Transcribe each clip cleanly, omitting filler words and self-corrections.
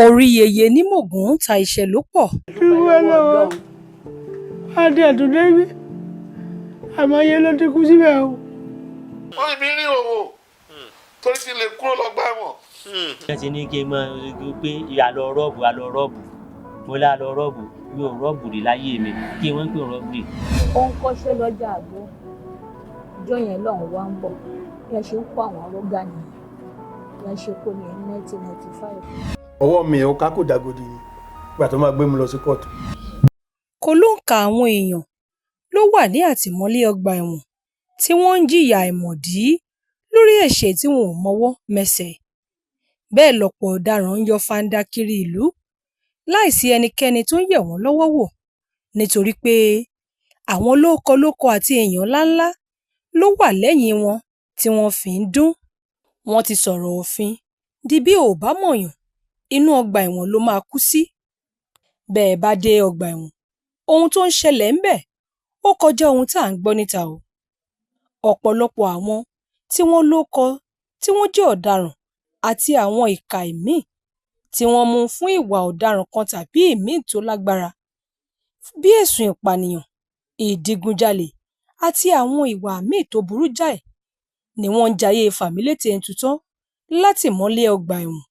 Orí yẹyẹ ní mọ̀gùn ta iṣẹ́ ló pọ̀. Dúpẹ́ lọ́wọ́ adé àtúndébí, àmọ́yé ló ti kú síbẹ̀ o. Wọ́n mi rí òwò torí ti lè kúrò lọ́gbà ẹ̀wọ̀n. Wọ́n ti ní kí n mọ̀ pé àlọ́ rob, àlọ́ rob, mo lá lọ rob, mi ò rob rí láyé mi. Kí wọ́n ń pè robbery. Ó ń kọ́ṣẹ́ lọ́jà àgbo ìjọ yẹn lọ́hùn wá ń bọ̀ bí wọ́n ṣe ń kó àwọn rógà nìyẹn, bí wọ́n ṣe kó ní 1995. Ọwọ́ mi ò ká kò dàgòdì ni ìgbà tó máa gbé mi lọ sí kóòtù. Kò lóǹkà àwọn èèyàn ló wà ní àtìmọ́lé ọgbà ẹ̀wọ̀n tí wọ́n ń jìyà àìmọ̀dí lórí ẹ̀ṣẹ̀ tí wọn ò mọwọ́ mẹsẹ̀. Bẹ́ẹ̀ lọ̀pọ̀ ọ̀daràn ń yọ fanda kiri ìlú láì sí ẹnikẹ́ni tó ń yẹ̀ wọ́n lọ́wọ́ wò, nítorí pé àwọn lóókọ-lóko àti èèyàn ńláńlá ló wà lẹ́yìn wọn tí wọ́n fi ń dún. Wọ́n ti sọ̀rọ̀ òfin di bí o ò bá mọ̀ọ́yàn, inú ọgbà ẹ̀wọ̀n ló máa kú sí. Bẹ́ ẹ bá dé ọgbà ẹ̀wọ̀n, ohun tó ń ṣẹlẹ̀ ńbẹ̀ ó kọjá ohun tá à ń gbọ́ níta o. Ọ̀pọ̀lọpọ̀ àwọn tí wọ́n lóko tí wọ́n jẹ́ ọ̀daràn àti àwọn ìka ìmíì tí wọ́n mú fún ìwà ọ̀daràn kan tàbí ìmíì tó lágbára bí ẹ̀sùn ìpànìyàn, ìdígunjalè àti àwọn ìwà míì tó burú jáì ni wọ́n ń jayé fàmílétè ntutọ́ látìmọ́lé ọgbà ẹ̀wọ̀n.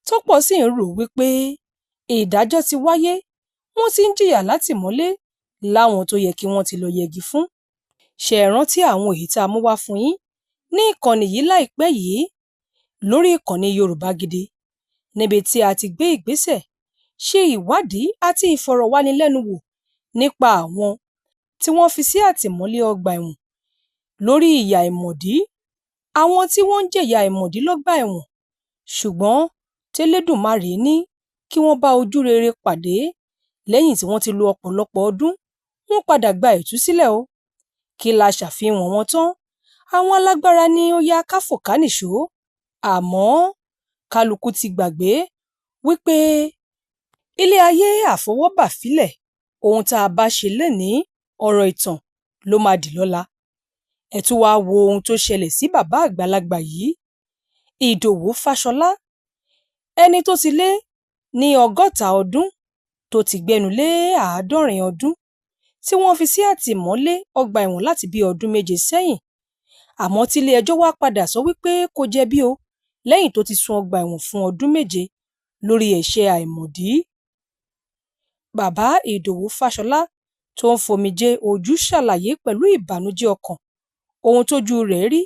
Tọ́pọ̀ sì ń rò wípé ìdájọ́ ti wáyé, wọ́n ti ń jìyà látìmọ́lé láwọn tó yẹ kí wọ́n ti lọ́ọ́ yẹgi fún. Ṣé ẹ rántí àwọn èyí tá a mú wá fún yín ní ìkànnì yìí láìpẹ́ yìí lórí ìkànnì Yorùbá Gidi, níbi tí a ti gbé ìgbésẹ̀ ṣe ìwádìí àti ìfọ̀rọ̀wánilẹ́nuwò nípa àwọn tí wọ́n fi sí àtìmọ́lé ọgbà ẹ̀wọ̀n lórí ìyà àìmọ̀dí, àwọn tí wọ́n ń jẹ̀yà àìmọ̀dí lọ́gbà ẹ̀wọ̀n, ṣùgbọ́n tẹlẹ́dùmarè ní kí wọ́n bá ojú rere pàdé lẹ́yìn tí wọ́n ti lo ọ̀pọ̀lọpọ̀ ọdún, wọ́n padà gba ìtúsílẹ̀ o. Kí la ṣàfihàn wọn tán, àwọn alágbára ní ó yá ká fò ká nìṣó. Àmọ́ kálukú ti gbàgbé wípé ilé ayé àfọwọ́bà filẹ̀, ohun tá a bá ṣe lénìí, ọ̀rọ̀ ìtàn ló máa dì lọ́la. Ẹ tún wáá wo ohun tó ṣẹlẹ̀ sí bàbá àgbàlagbà yìí, Ìdòwú Fáṣọlá, ẹni tó ti lé ní 60 ọdún, tó ti gbẹnu lé 70 ọdún, tí wọ́n fi sí àtìmọ́lé ọgbà ẹ̀wọ̀n láti bíi ọdún 7 sẹ́yìn. Àmọ́ tílé-ẹjọ́ wàá padà sọ wípé kò jẹ̀bi o, lẹ́yìn tó ti sùn ọgbà ẹ̀wọ̀n fún ọdún 7 lórí ẹ̀ṣẹ̀ àìmọ̀dí. Bàbá Ìdòwú Fáṣọlá tó ń fomijé ojú ṣàlàyé pẹ̀lú ìbànújẹ́ ọkàn ohun tójú rẹ̀ rí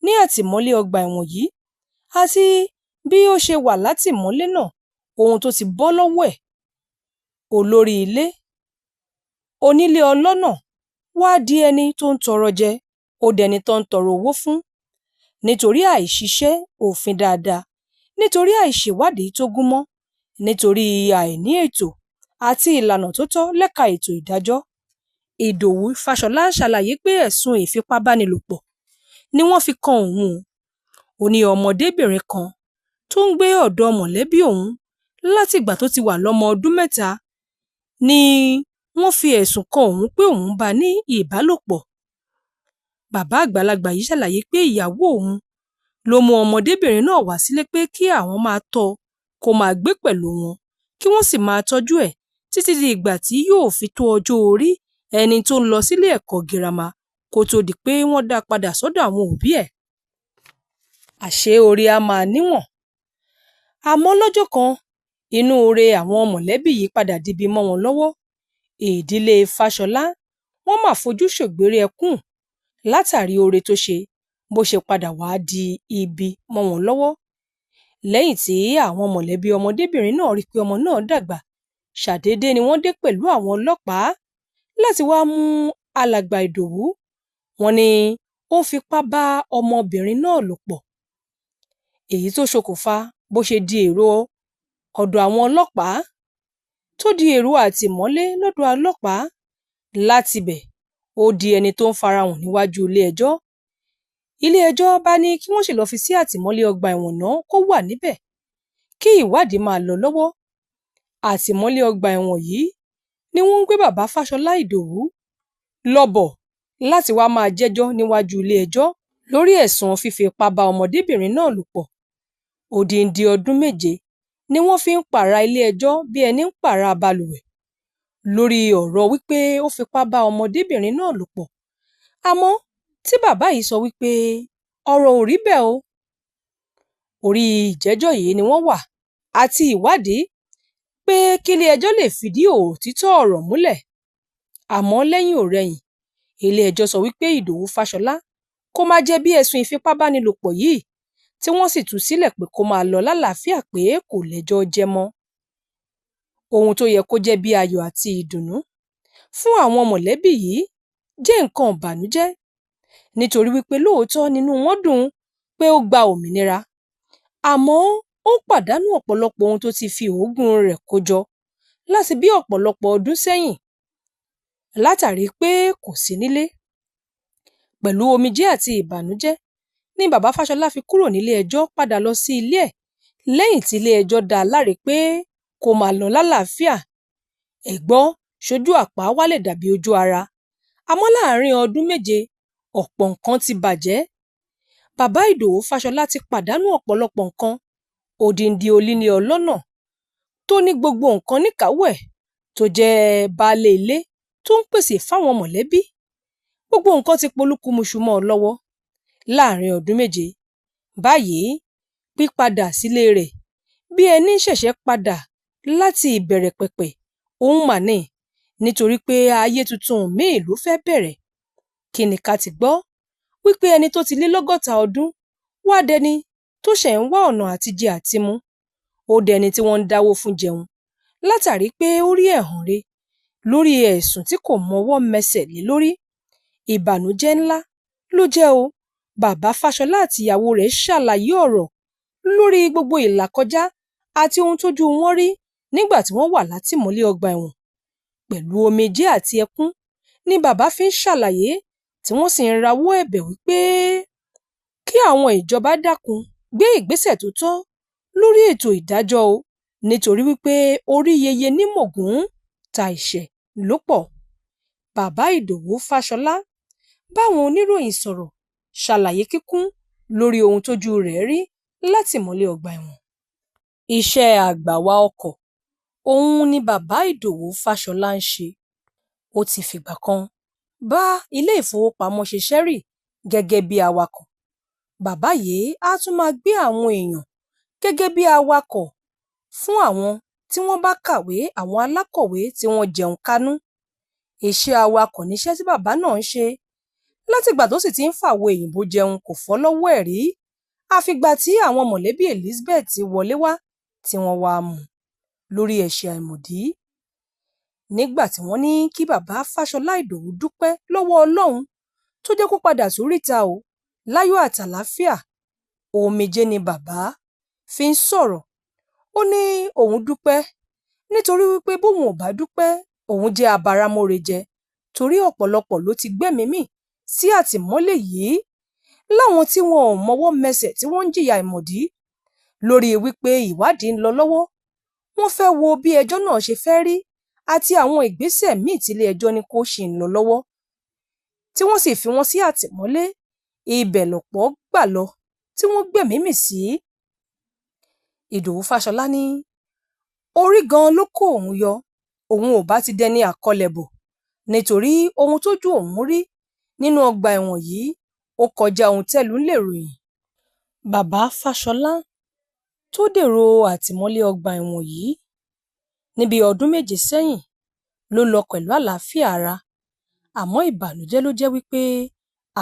ní àtìmọ́lé ọgbà ẹ̀wọ̀n yìí àti bí ó ṣe wà látìmọ́lé náà, ohun tó ti bọ́ lọ́wọ́ ẹ̀. Olórí ilé, onílé ọlọ́nà wàá di ẹni tó ń tọrọ jẹ, ó dẹni tó ń tọrọ owó fún nítorí àìṣiṣẹ́ òfin dáadáa, nítorí àìṣèwádìí tó gúnmọ́, nítorí àìní ètò àti ìlànà tó tọ́ lẹ́ka ètò ìdájọ́. Ìdòwú Fáṣọlá ṣàlàyé pé ẹ̀sùn ìfipábánilòpọ̀ ni wọ́n fi kan òun. Ó ní ọmọdébìnrin kan tó ń gbé ọ̀dọ̀ mọ̀lẹ́bí òun látìgbà tó ti wà lọ́mọ ọdún 3 ni wọ́n fi ẹ̀sùn kan òun pé òun bá a ní ìbálòpọ̀. Bàbá àgbàlagbà yìí ṣàlàyé pé ìyàwó òun ló mú ọmọdébìnrin náà wá sílé pé kí àwọn máa tọ́ ọ kó máa gbé pẹ̀lú wọn, kí wọ́n sì máa tọ́jú ẹ̀ títí di ìgbà tí yóò fi tó ọjọ́ orí ẹni tó ń lọ sílé ẹ̀kọ́ girama, kó tóó di pé wọ́n dá a padà sọ́dọ̀ àwọn òbí ẹ̀. Àṣé oore á máa níwọ̀n. Àmọ́ lọ́jọ́ kan, inú oore àwọn mọ̀lẹ́bí yìí padà dibi mọ́ wọn lọ́wọ́. Ìdílé Fáṣọlá wọ́n máa fojú ṣògbéré ẹkún látàrí oore tó ṣe, bó ṣe padà wàá di ibi mọ́ wọn lọ́wọ́. Lẹ́yìn tí àwọn mọ̀lẹ́bí ọmọdébìnrin náà rí pé ọmọ náà dàgbà, ṣàdédé ni wọ́n dé pẹ̀lú àwọn ọlọ́pàá láti wáá mú alàgbà Ìdòwú. Wọ́n ní ó ń fipá bá ọmọbìnrin náà lò pọ̀, èyí tó ṣokùnfà bó ṣe di èrò ọ̀dọ̀ àwọn ọlọ́pàá, tó di èrò àtìmọ́lé lọ́dọ̀ ọlọ́pàá. Látibẹ̀ ó di ẹni tó ń farahàn níwájú ilé-ẹjọ́. Ilé-ẹjọ́ bá ní kí wọ́n sì lọ́ọ́ fi sí àtìmọ́lé ọgbà ẹ̀wọ̀n náà kó wà níbẹ̀ kí ìwádìí máa lọ lọ́wọ́. Àtìmọ́lé ọgbà ẹ̀wọ̀n yìí ni wọ́n ń gbé bàbá Fáṣọlá Ìdòwú lọ bọ̀ láti wáá máa jẹ́jọ́ níwájú ilé-ẹjọ́ lórí ẹ̀sùn fífipá bá ọmọdébìnrin náà lò pọ̀. Odindi ọdún 7 ni wọ́n fi ń pààrà ilé-ẹjọ́ bí ẹni ń pààrà balùwẹ̀ lórí ọ̀rọ̀ wípé ó fipá bá ọmọdébìnrin náà lò pọ̀. Àmọ́ tí bàbá yìí sọ wípé ọ̀rọ̀ ò rí bẹ́ẹ̀ o. Orí ìjẹ́jọ́ yìí ni wọ́n wà àti ìwádìí pé kílé-ẹjọ́ lè fìdí òtítọ́ ọ̀rọ̀ múlẹ̀. Àmọ́ lẹ́yìn-ọ̀-rẹyìn, ilé-ẹjọ́ sọ wípé Ìdòwú Fáṣọlá kò máa jẹ̀bi ẹ̀sùn ìfipábánilòpọ̀ yìí, tí wọ́n sì tú sílẹ̀ pé kó máa lọ lálàáfíà, pé kò lẹ́jọ́ jẹ́ mọ́. Ohun tó yẹ kó jẹ́ bí ayọ̀ àti ìdùnnú fún àwọn mọ̀lẹ́bí yìí jẹ́ nǹkan ìbànújẹ́, nítorí wípé lóòótọ́ nínú wọn dùn pé ó gba òmìnira, àmọ́ ó pàdánù ọ̀pọ̀lọpọ̀ ohun tó ti fi òógùn rẹ̀ kó jọ láti bí ọ̀pọ̀lọpọ̀ ọdún sẹ́yìn látàrí pé kò sí nílé. Pẹ̀lú omijé àti ìbànújẹ́ ni bàbá Fáṣọlá fi kúrò nílé ẹjọ́ padà lọ sí ilé ẹ̀ lẹ́yìn tí ilé ẹjọ́ dá a láre pé kó máa lọ lálàáfíà. Ẹ gbọ́, ṣojú àpá wá lè dàbí ojú ara, àmọ́ láàrin ọdún 7 ọ̀pọ̀ nǹkan ti bàjẹ́. Bàbá Ìdòwú Fáṣọlá ti pàdánù ọ̀pọ̀lọpọ̀ nǹkan, odindi onílé ọlọ́nà tó ní gbogbo nǹkan níkàáwọ́ ẹ̀, tó jẹ́ baálé ilé tó ń pèsè fáwọn mọ̀lẹ́bí. Gbogbo nǹkan ti polúkúmuṣu mọ́ ọ lọ́wọ́ láàrin ọdún 7. Báyìí, pípadà sílé rẹ̀ bí ẹni ṣẹ̀ṣẹ̀ padà láti ìbẹ̀rẹ̀ pẹ̀pẹ̀ òun mà ní, nítorí pé ayé tuntun míì ló fẹ́ bẹ̀rẹ̀. Kí ni ká ti gbọ́ wípé ẹni tó ti lé lọ́gọ́ta ọdún wá dẹni tó ṣẹ̀ ń wá ọ̀nà àtijẹ àtimu, ó dẹni tí wọ́n ń dáwó fún jẹun látàrí pé ó rí ẹ̀hàn re lórí ẹ̀sùn tí kò mọwọ́ mẹsẹ̀ lé lórí. Ìbànújẹ́ ńlá ló jẹ́ o. Bàbá Fáṣọlá àtìyàwó rẹ̀ ṣàlàyé ọ̀rọ̀ lórí gbogbo ìlàkọjá àti ohun tójú wọn rí nígbà tí wọ́n wà látìmọ́lé ọgbà ẹ̀wọ̀n. Pẹ̀lú omijé àti ẹkún ni bàbá fi ń ṣàlàyé, tí wọ́n sì ń rawọ́ ẹ̀bẹ̀ wípé kí àwọn ìjọba dákun gbé ìgbésẹ̀ tó tọ́ lórí ètò ìdájọ́ o, nítorí wípé orí yeye ní mògún ta ìṣẹ̀ ló pọ̀. Bàbá Ìdòwú Fáṣọlá báwọn oníròyìn sọ̀rọ̀, ṣàlàyé kíkún lórí ohun tójú rẹ̀ rí látìmọ́lé ọgbà ẹ̀wọ̀n. Iṣẹ́ àgbàwà ọkọ̀ òun ni bàbá Ìdòwú Fáṣọlá ń ṣe. Ó ti fìgbà kan bá ilé ìfowópamọ́ ṣiṣẹ́ rí gẹ́gẹ́ bí awakọ̀. Bàbá yìí á tún máa gbé àwọn èèyàn gẹ́gẹ́ bí awakọ̀ fún àwọn tí wọ́n bá kàwé, àwọn alákọ̀wé tí wọ́n jẹun kánú. Iṣẹ́ awakọ̀ níṣẹ́ tí bàbá náà ń ṣe. Látìgbà tó sì ti ń fàwo èyìnbó jẹun kò fọ́ lọ́wọ́ ẹ̀ rí, àfìgbà tí àwọn mọ̀lẹ́bí Elizabeth wọlé wá tí wọ́n wá mú lórí ẹ̀ṣẹ̀ àìmọ̀dí. Nígbà tí wọ́n ní kí bàbá Fáṣọlá Ìdòwú dúpẹ́ lọ́wọ́ Ọlọ́run tó jẹ́ kó padà sóríta o láyọ̀ àtàlàáfíà, omijé ni bàbá fi ń sọ̀rọ̀. Ó ní òun dúpẹ́ nítorí wípé bóun ò bá dúpẹ́, òun jẹ́ abáramórejẹ, torí ọ̀pọ̀lọpọ̀ ló ti gbẹ́mìí mì sí àtìmọ́lé yìí láwọn tí wọn ò mọwọ́ mẹsẹ̀ tí wọ́n ń jìyà ìmọ̀dí lórí wípé ìwádìí ń lọ lọ́wọ́. Wọ́n fẹ́ wo bí ẹjọ́ náà ṣe fẹ́ rí àti àwọn ìgbésẹ̀ míì tí ilé-ẹjọ́ ní kó ṣì ń lọ lọ́wọ́, tí wọ́n sì fi wọ́n sí àtìmọ́lé. Ibẹ̀ lọ̀pọ̀ gbà lọ tí wọ́n gbẹ̀míí mì sí. Ìdòwú Fáṣọlá ní orí gan-an ló kó òun yọ, òun ò bá ti dẹni àkọlẹ̀bọ̀, nítorí ohun tójú òun rí nínú ọgbà ẹ̀wọ̀n yìí ó kọjá ohun tẹ́lu ń lè ròyìn. Bàbá Fáṣọlá tó dèrò àtìmọ́lé ọgbà ẹ̀wọ̀n yìí níbi ọdún 7 sẹ́yìn ló lọ pẹ̀lú àlàáfíà ara, àmọ́ ìbànújẹ́ ló jẹ́ wípé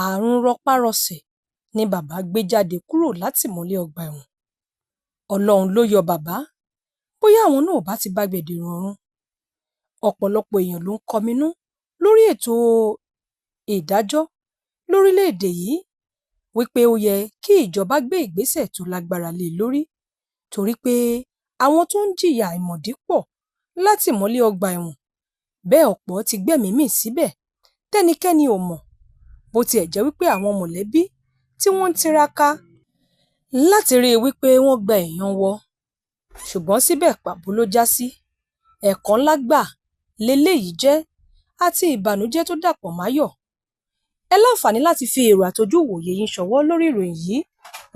ààrùn rọpárọsẹ̀ ni bàbá gbé jáde kúrò látìmọ́lé ọgbà ẹ̀wọ̀n. Ọlọ́run ló yọ bàbá, bóyá àwọn náà ò bá ti bá gbèdèrò ọ̀run. Ọ̀pọ̀lọpọ̀ èèyàn ló ń kọminú lórí ètò ìdájọ́ lórílẹ̀-èdè yìí wípé ó yẹ kí ìjọba gbé ìgbésẹ̀ tó lágbára lé e lórí, torí pé àwọn tó ń jìyà àìmọ̀dí pọ̀ látìmọ́lé ọgbà ẹ̀wọ̀n, bẹ́ẹ̀ ọ̀pọ̀ ti gbẹ́mìí mì síbẹ̀ tẹ́nikẹ́ni ò mọ̀. Bó tiẹ̀ jẹ́ wípé àwọn mọ̀lẹ́bí tí wọ́n ń tiraka láti rí i wípé wọ́n gba èèyàn wọ, ṣùgbọ́n síbẹ̀ pàbó ló já sí. Ẹ̀kọ́ ńlá gbà leléyìí jẹ́ àti ìbànújẹ́ tó dàpọ̀ máyọ̀. Ẹ láǹfààní láti fi èrò àtojú ìwòye yín ṣọwọ́ lórí ìròyìn yìí.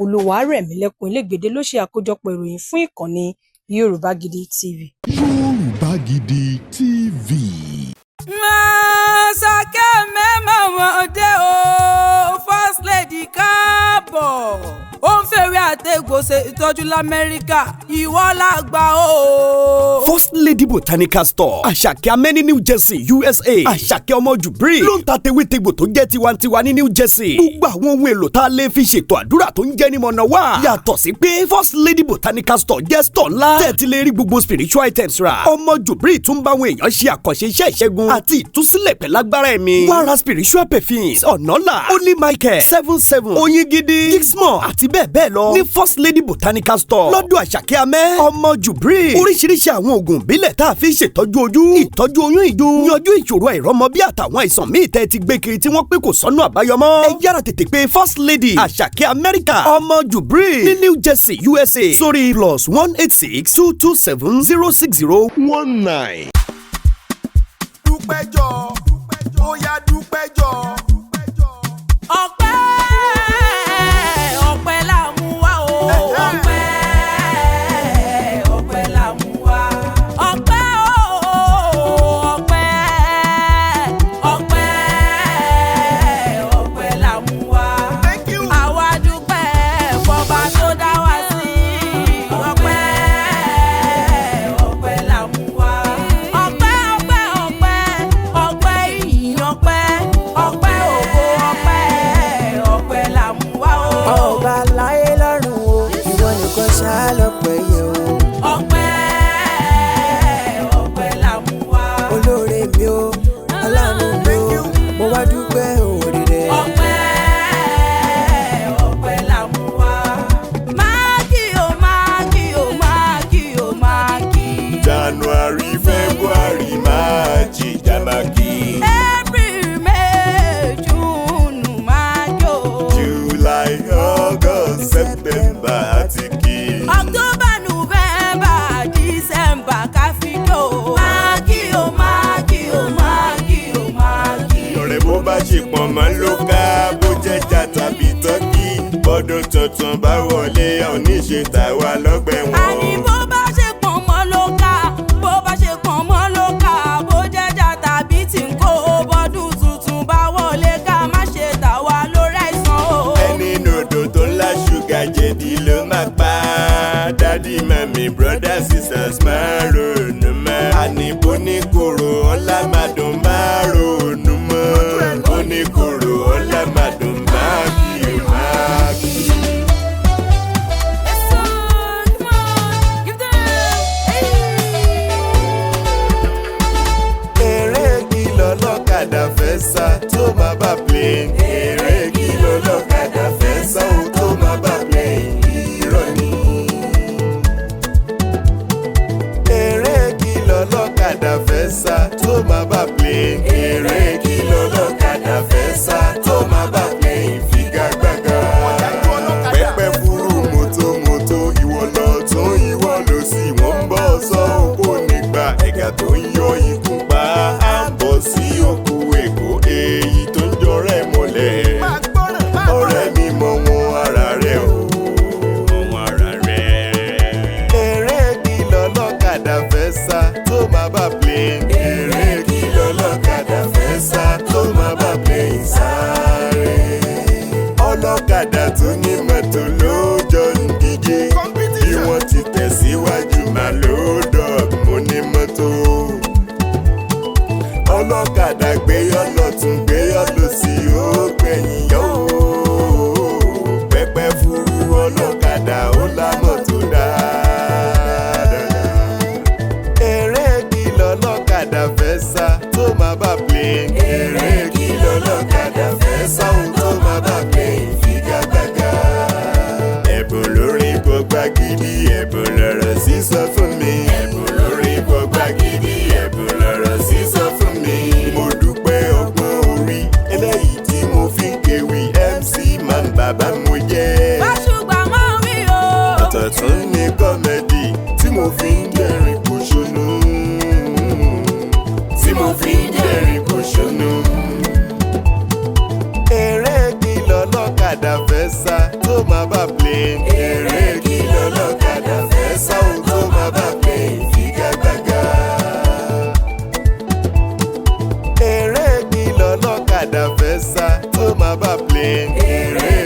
Olúwarẹ̀mílẹ́kùn Ilégbèdé ló ṣe àkójọpọ̀ ìròyìn fún ìkànnì Yorùbá Gidi TV. Yorùbá Gidi TV. Àṣàkẹ́ mẹ́mọ̀ọ́dé o, First Lady, káàbọ̀. Ó ń fèrè àtẹ̀gbò ṣe ìtọ́jú lamẹ́ríkà, ìwọ làgbà o. First Lady Botanical Store, Àṣàkẹ́ Amẹ́ní, New Jersey, USA. Àṣàkẹ́ ọmọ Jubril ló ń ta tewétegbò tó jẹ́ tiwantiwa ní New Jersey. Gbogbo àwọn ohun èlò tá a lè fi ṣètò àdúrà tó ń jẹ́ ní mọ̀nà wá. Yàtọ̀ sí pé First Lady Botanical Store jẹ́ store ńlá tẹ́ẹ̀ ti lè rí gbogbo spiritual items rà, ọmọ Jubril tún bá àwọn èèyàn ṣe àkànṣe iṣẹ́ ìṣẹ́gun àti ìtúsílẹ̀ pẹ̀lágbára ẹ̀mí. Wá ra spiritual perfumes, ọ̀nọ́là, Holy Michael, seven seven, oyin gidi, gixmore àti bẹ́ẹ̀ bẹ́ẹ̀ lọ ní First Lady Botanical Store lọ́dọ̀ Àṣàkẹ́ Amẹ́ ọmọ Jubril. Oríṣiríṣi àwọn oògùn ìbílẹ̀ tá a fi ń ṣètọ́jú ojú, ìtọ́jú oyún ìju, yanjú ìṣòro àìrọ́mọbí àtàwọn àìsàn míì tẹ́ ti gbé kiri tí wọ́n pé kò sọ́nà àbáyọ mọ́. Ẹ yára tètè pé First Lady Àṣàkẹ́ Amẹ́ríkà ọmọ Jubril ní New Jersey, USA sórí +1 862 270 60 19. Dúpẹ́jọ́, ó yá, dúpẹ́jọ́. Ọpẹ́, ọpẹ́ là mú wá o. Ọpẹ́, ọpẹ́ là mú wá. Ọpẹ́ o, ọpẹ́, ọpẹ́, ọpẹ́ là mú wá. Thank you. Àwa dúpẹ́ fọba tó dá wa sí. Ọpẹ́, ọpẹ́ là mú wá. Ọpẹ́, ọpẹ́, ọpẹ́, ọpẹ́ ìyìn, ọpẹ́, ọpẹ́ ògo, ọpẹ́, ọpẹ́ là mú wá o. Ọba láyé lọ́rùn o, ìwọ nìkan ṣáá lọ́pẹ́ yẹ o. Ọpẹ́, ọpẹ́ là mú wá. Olóore mi o, aláàánú mi o, mo wá dúpẹ́ òrì rẹ. Ọpẹ́, ọpẹ́ là mú wá. Máàkì o, máàkì o, máàkì o, máàkì. January, February, March, Jamaki. April, May, June, máàkì o. July, August, September àti kí. October, November, December, káfíńkò. Máàkì o, máàkì o, máàkì o, máàkì. Ọ̀rẹ́, bó bá ṣe pọ̀ mọ́ ló ká, bó jẹ́jà tàbí tọ́kì. Bọ́dún tuntun bá wọlé, oníṣe tàwa lọ́gbẹ̀ wọn. Àní bó bá ṣe pọ̀n mọ́ ló ká, bó bá ṣe pọ̀n mọ́ ló ká, bó jẹ́jà tàbí tí ń kó, bọ́dún tuntun bá wọlé, ká má ṣe tà wá lórí àìsàn o. Ẹni nòdò tó ńlá ṣúgà jẹ̀dí ló máa pa á. Daddy, mummy, brothers, sisters, máa ronú mọ́. Àní bó ní koro ọlá máa dùn, máa ronú mọ́. Bó ní koro ọlá máa dùn, máa kí o, máa kí. Eré kìlọ̀ lọ́kadà fẹ́ sá tó máa bá plane. Eré kìlọ̀ lọ́kadà fẹ́ sá ó tó máa bá plane. Irọ́ ni. Eré kìlọ̀ lọ́kadà fẹ́ sá tó máa bá plane. Eré kìlọ̀ lọ́kadà fẹ́ sá tó máa bá plane. Figagbága. Pẹ́pẹ́ fúrú mọ́tòmọ́tò, ìwọ lọ tún ìwọ lọ sí, wọ́n ń bọ̀ sọ òkú nígbà ẹ̀gà tó ń yọ ikú pa á ń bọ̀ sí òkú èkó èyí tó ń jọrẹ́ mọ́lẹ̀. Ọ̀rẹ́ mi, mọ wọn ara rẹ o, mọ wọn ara rẹ. Eré kìlọ̀ lọ́kadà fẹ́ sá tó máa bá plane. Eré kìlọ̀ lọ́kadà fẹ́ sá tó máa bá plane sáré. Ọlọ́kadà tó ní mọ́tò ló jọ ń díje. Bí wọ́n ti tẹ̀síwájú máa ló dọ̀ mo ní mọ́tò. fẹ́ sá tó máa bá plane. Eré.